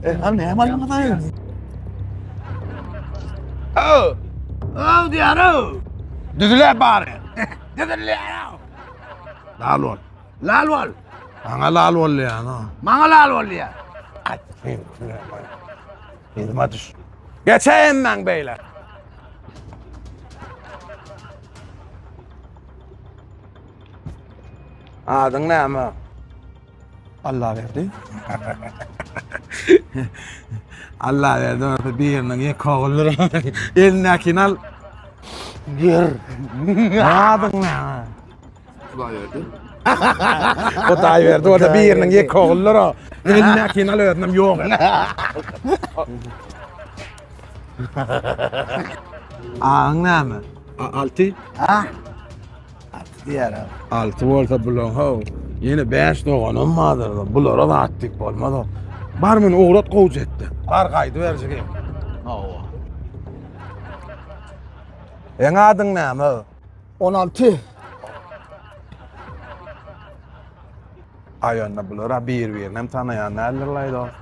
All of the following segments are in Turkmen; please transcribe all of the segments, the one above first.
E, al näme aldyňyz aý? Aw! Aw diýär aw! Düzüle bary. Düzülýär aw. Lal bol. Lal bol. Maňa lal bol diýýän ha. Maňa lal bol diýýär. Yzyma düş. Geçeýin men beýle. Adyň näme? Allaberdi. Allaberdi bolsa biriniň ýeke ogludyr. Elindäkini al. Ger. Adyň näme? Hudaýberdi. Hudaýberdi bolsa biriniň ýeke ogludyr o. Elindäkini al özünem ýok et. Adyň näme? Alty. Ha? Alty diýer. Alty bolsa bulaň how. Ýene 5 doganam bardyr. Bulara zat diýip bolmaz. Bar muny ugrat gowja etdi. Bar gaýdyber jigim. Hawa. Eň adyň näme? 16. Aý onda bular bir-birini hem tanaýan däldirlaý dost.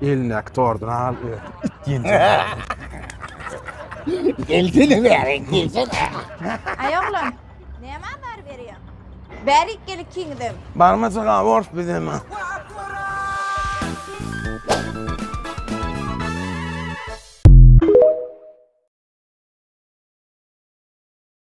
Elindäki torduny al, it ýenjek. Gelsene bäri, gelsene. Aý oglan, näme azar berýäň? Bärik gel ikiňizem. Barmajyk-a ors bizem.